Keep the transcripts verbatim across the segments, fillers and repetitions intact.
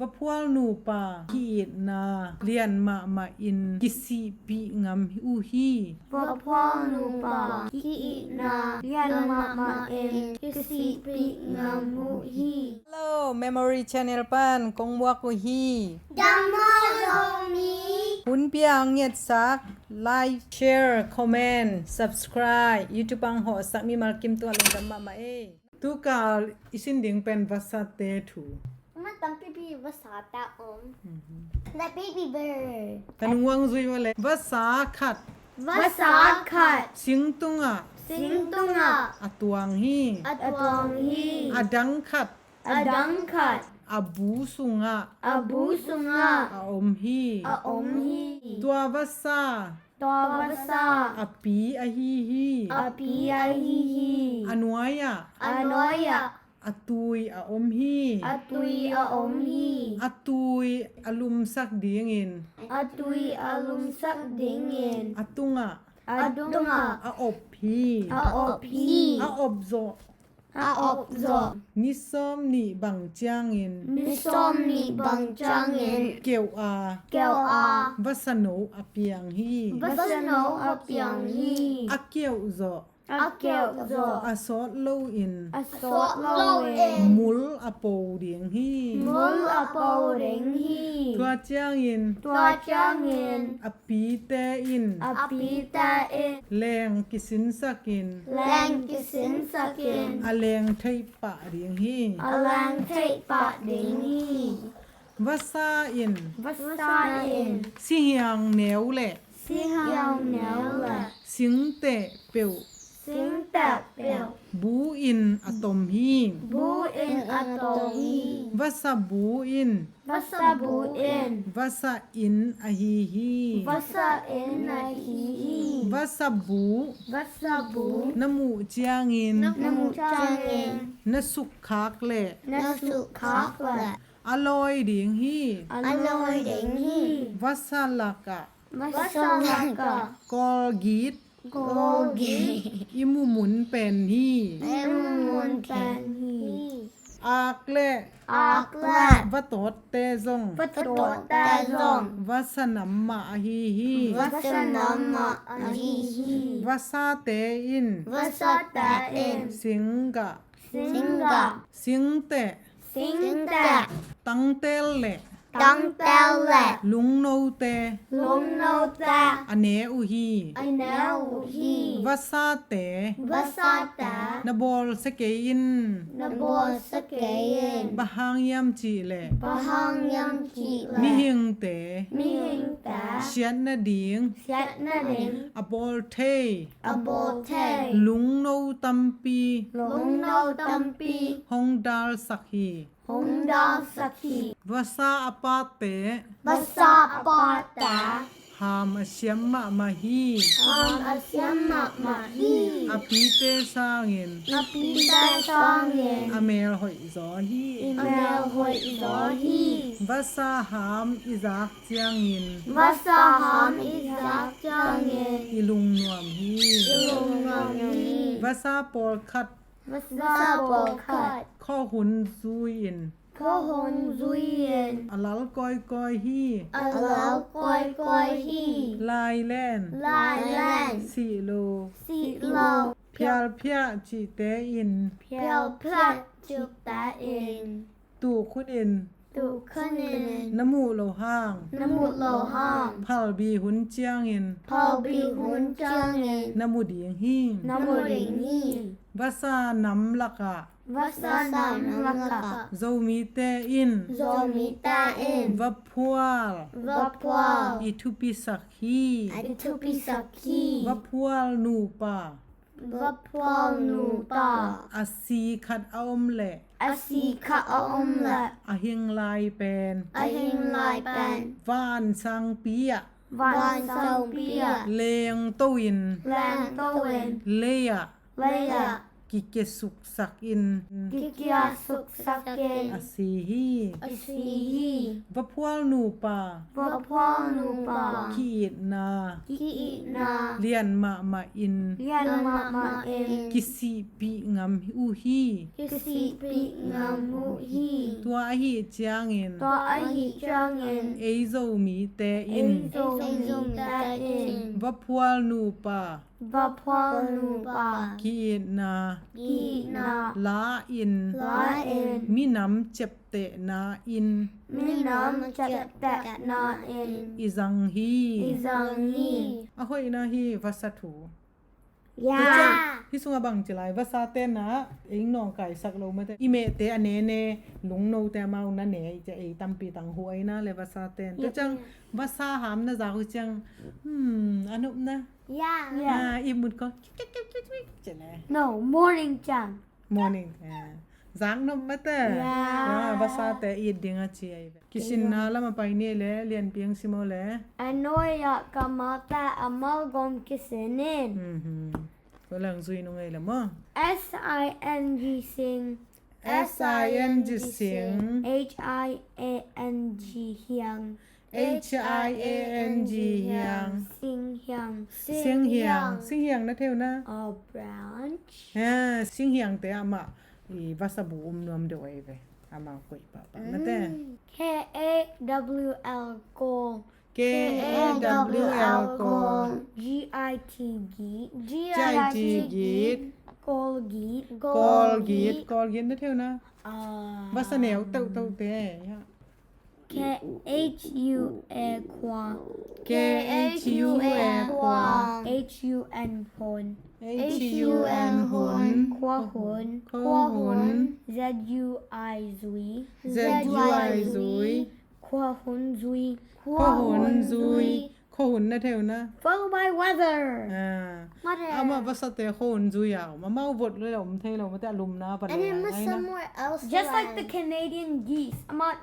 Vaphual nupa ki-itna lian mahmah in kisihpih ngam uh hi. Vaphual nupa ki-itna lian mahmah in kisihpih ngam uh hi. Hello, Memory Channel pan kong muak uh hi. Dam maw Zomi? Hun pia hong ngetsak, like, share, comment, subscribe, YouTube ang hawhsak mimal kim tua lungdam mahmah ei. Tukal i sin ding pen vasate thu. Ama tampipi vasate om. Mhm. The baby bird. Kan nguang zui vale. Vasa khat. Vasa khat. Singtungah. Singtungah. A tuang hi. A tuang hi. A dang khat. A dang khat. A bu sungah. A bu sungah. A om hi. A om hi. Tua vasa. Tua vasa. A pi ahi hi. A pi ahi hi. A nuai-ah. A nuai-ah. A tui a om hi. A tui a om hi. A tui a lumsak dingin. A tui a lumsak dingin. A tungah. A tungah. A op hi. A op hi. A op zawh. A op zawh. Ni sawm nih bang ciangin. Ni sawm nih bang ciangin. Keuh a. Keuh a. Vasano a piang hi. Vasano a piang hi. A keuh zawh. A keuh zawh. A sawt loin. A sawt loin. Mul a po ding hi. Mul a po ding hi. Tua ciangin. Tua ciangin. A pite in. A pite in. Leng kisinsakin. Leng kisinsakin. A leng theih pah ding hi. A leng theih pah ding hi. Vasa in. Vasa in. Sihiang neu le. Sihiang neu le. Singteh peuh. Singteh peuh. Bu in a tom hi. Bu in a tom hi. Vasa bu in. Vasa bu in. Vasa inn ahi hi. Vasa inn ahi hi. Vasa bu. Vasa bu. Na muh ciangin. Na muh ciangin. Na sukkhak le. Na sukkhak le. A lawi ding hi. A lawi ding hi. Vasa lakah. Vasa lakah. Kawlgit. Kawlgit. I mumun pen hi. I mumun pen hi. Ak le. Ak le. Vatawtte zong. Vatawtte zong. Vasa nam mah ahi hi. Vasa nam mah ahi hi. Vasate in. Vasate in. Singgah. Singgah. Singteh. Singteh. Tangtel le. Tangtel le. Lungnote. Lungnote. A ne uh hi. A ne uh hi. Vasate. Vasate. Na bawlsia kei in. Na bawlsia kei in. Bang hang hiam cih le. Bang hang hiam cih le. Mihingte. Mihingte. Siat nading. Siat nading. A bawl thei. A bawl thei. Lungno tampi. Lungno tampi. Hong dalsak hi. Hong dalsak hi. Vasa a pate. Vasa a pate. Ham a siam mahmah hi. Ham a siam mahmah hi. A pite sangin. A pite sangin. A mel hoih zaw hi. A mel hoih zaw hi. Vasa ham i zak ciangin. Vasa ham i zak ciangin. I lungnuam hi. I lungnuam hi. Vasa pawlkhat. Vasa pawlkhat. Khuahun zui-in. Khuahun zui-in. A lal kawikawi hi. A lal kawikawi hi. Lailen. Lailen. Sih lo. Sih lo. Phialphiah cihte in. Phialphiah cihte in. Tukhun in. Tukhun in. Na muh loh hang. Na muh loh hang. Phalbi hun ciangin. Phalbi hun ciangin. Na mu ding hi. Na mu ding hi. Vasa nam lakah. Vasa nam lakah. Zomite in. Zomite in. Vaphual. Vaphual. I thupisak hi. I thupisak hi. Vaphual nupa. Vaphual nupa. A si khat a om leh. A si khat a om leh. A hing lai pen. A hing lai pen. Vansangpi ah. Vansangpi ah. Lengto in. Lengto in. Lei ah. Lei ah. kikiasuksak in, kikiasuksak in, a si hi. A si hi. Vaphual nupa, vaphual nupa, ki-itna, ki-itna, lian mahmah in, lian mahmah in, kisihpih ngam uh hi. Kisihpih ngam uh hi. Tua ahih ciangin, tua ahih ciangin, ei Zomite in, ei Zomite in, vaphual nupa, vaphual nupa, ki-itna, ki-itna, la in, la in, minam ciaptehna in, minam ciaptehna in, i zang hi. I zang hi. A hoihna hi vasa thu. Ya. Tua ciang, hih sungah bang ci lai, vasa tenah ei nawngkaisak lo mate. I mehte a nene, lungnote amau na ne, i cia ei tampi tang huaina le vasa ten. Tua ciang, vasa ham na zak uh ciang, hmm, a nopna. Ya. Ah, i mut ko. Ci ne. No, morning ciang. Morning. Ah. Zak nop mate. Ya. Ah, vasate it ding a ci ai ve. Kisinna lam a pai ni le, lianpi hong sim aw le. A nuai ah ka mawte a malgawm kisin in. Mhm. Ko lang zui nung ei le maw. S I N G sing. S I N G sing. H I A N G hiang. H I A N G hiang. Sing hiang. Sing hiang. Sing hiang na theu na. A branch. Ha, sing hiangte amah i vasa bu um nuam deuh ai ve. Amah koih pahpah mate. K A W L, kawl. K A W L, kawl. G I T, git. G I T, git. Kawl git. Kawl git. Kawl git na theu na. Ah. Vasa neu teuh teuh te. Ya. K H U A, khua. K H U A, khua. H U N, hun. H U N, hun. Khua hun. Khua hun. Z U I, zui. Z U I, zui. Khua hun zui. Khua hun zui. Khua hun na theu na. Followed by weather. Ah. Weather. Amah vasate khua hun zui a om. Amau vot le om thei lo mate a lumna pan. And it was somewhere else. Just like the Canadian geese. Amah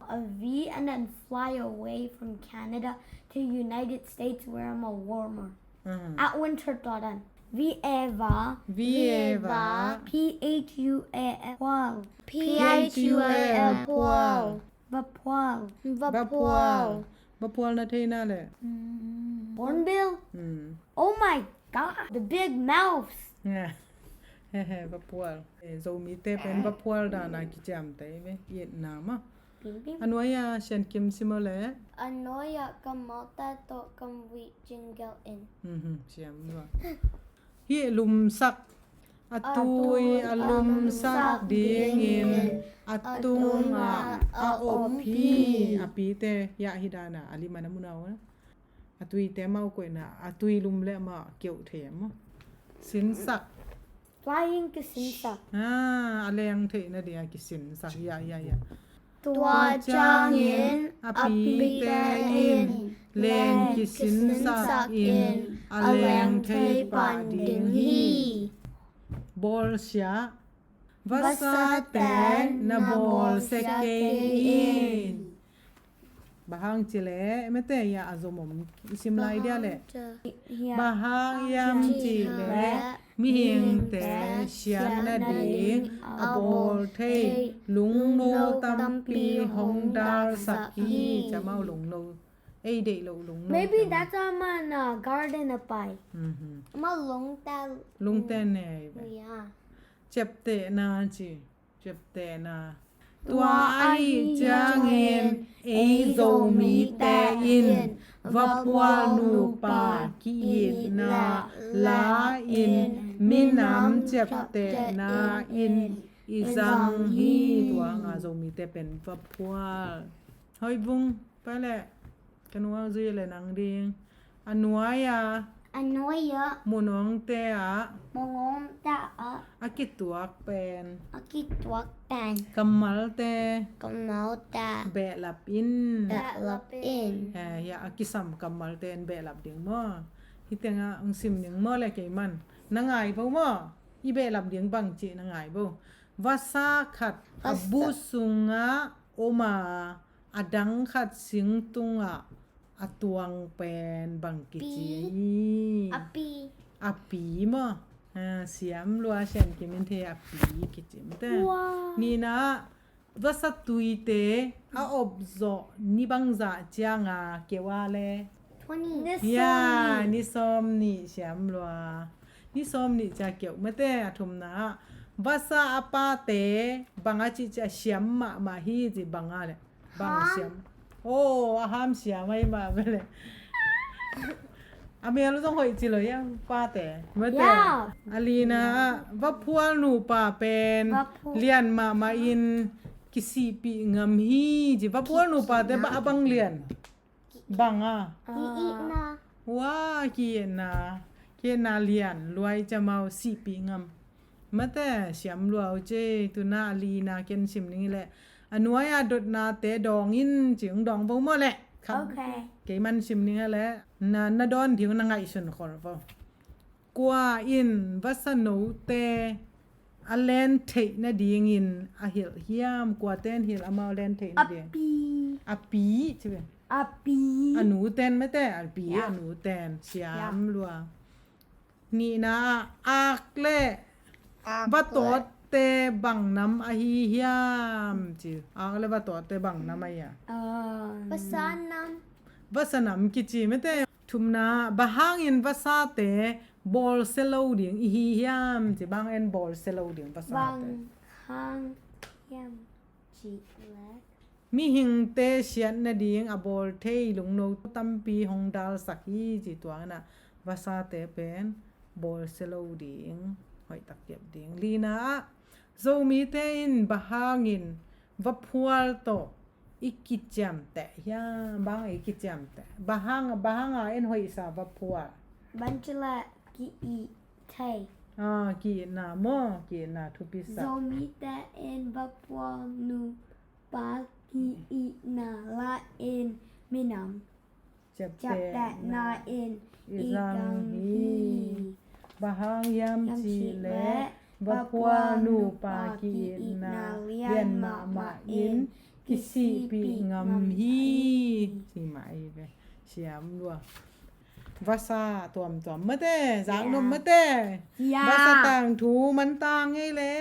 a V and then fly away from Canada to United States where I'm a warmer. Mhm. At winter, tua dan. V A va. V A va. P H U A L, phual. P H U A L, phual. Vaphual. Vaphual. Vaphual na theina le. Mm. Hornbill? Mm. Oh my God, the big mouths. Yeah. Vaphual. Eh, Zomite pen vaphual dana kiciamteh ve. Itna mah. A nuai-a Sian Kim sim aw le. A nuai-a ka mawte tawh ka vuih cinggelh in. Mhm, siam lua. Hih lumsak, a tui a lumsak dingin a tungah a op hi. A pite hiah hih dana a lim a na mu na uh na. A tuite amau koihna, a tui lum le amah keuh thei a maw. Sinsak. Flying, kisinsak. Ah, a leng theih nading a kisinsak. Ya, ya, ya. Tua ciangin a pite in leng kisinsak in a leng thei pah ding hi. Bawlsia. Vasate na bawlsia kei in. Bang hang ci le, mate, ya a zom om i sim lai dia le. Bang hang hiam ci le, mihingte sian nading a bawl thei lungno tampi hong dalsak hi. Ci amau lungno, ei deih loh lungno. Maybe that's why amah na garden a pai. Mhm. Amah lungte, lungte ne. Yeah. Ciaptehna ci. Ciaptehna. Tua ahih ciangin ei Zomite in vaphual nupa ki-itna la-in minam ciaptehna in i zang hi. Tua nga Zomite pen vaphual. Hoih vung, pai le. Ka nuai zui le nang ding. A nuai-a. A nuai-a. Mun awngte ah. Mun awngte ah. A kituak pen. A kituak pen. Kammalte. Kammalte. Behlap in. Behlap in. Eh, ya, a kisam kammalte in behlap ding maw. Hih tengah hong sim ding maw le kei man. Na ngai bo maw. I behlap ding bang ci na ngai bo. Vasa khat a bu sungah om a, a dang khat sing tungah a tuang pen bang kici hi. A pi. A pi maw. Ah, siam lua, Sian Kim in thei a, pi kici mate. Nihna ah vasa tuite a op zawh ni bangzah cianga keuh a le? Ni sawm nih. Ni sawm nih, siam lua. Ni sawm nih cia keuh mate. A thumna ah vasa a pate bang a cih cia siam mahmah hi ci, bang a le? Bang siam? Oh, a ham siam ahi mah ve le. A mel zong hoih ci lo hiam, pate? Mate. A lina ah vaphual nupa pen lian mahmah in kisihpih ngam hi ci. Vaphual nupate bang a bang lian? Bang a? Ki-itna. Wa, ki-itna. Ki-itna lian lua i ci maw, sihpih ngam. Mate, siam lua uh ci. Tuna a lina ken sim ning le, a nuai a dotnate dawng in ci, hong dawng vo maw le. Kei man sim ning le, na dawn ding na ngaihsun khol vo. Kua in vasa note a len theih nadingin a hilh hiam? Kuate in hilh amau len theih nading? A pi. A pi ci ve. A pi. A nute in mate, a pi, a nute in. Siam lua. Nihna ah ak le vatawtte bang nam ahi hiam ci. Ak le vatawtte bang nam ahi hiam? Vasa nam. Vasa nam kici mate. Thumna, bang hangin vasate bawlsia lo ding i hi hiam ci? Bang hangin bawlsia lo ding vasate? Bang hang hiam cih le, mihingte siat nading a bawl thei lungno tampi hong dalsak hi ci. Tua in ah vasate pen bawlsia lo ding, hoih tak kep ding. Lina ah Zomite in bang hangin vaphual tawh i kiciamteh hiam? Bang i kiciamteh? Bang hang, bang hang a en hoihsa vaphual? Bang ci le, ki-it thei. Ah, ki-itna maw, ki-itna thupi sa. Zomite in vaphual nupa ki-itna la in minam ciaptehna in i zang hi. Bang hang hiam cih leh vaphual nupa ki-itna lian mahmah in kisihpih ngam hi. Ci mah hi ve. Siam lua. Vasa tuamtuam mate, zaknop mate. Vasa tangthu man tang ei le.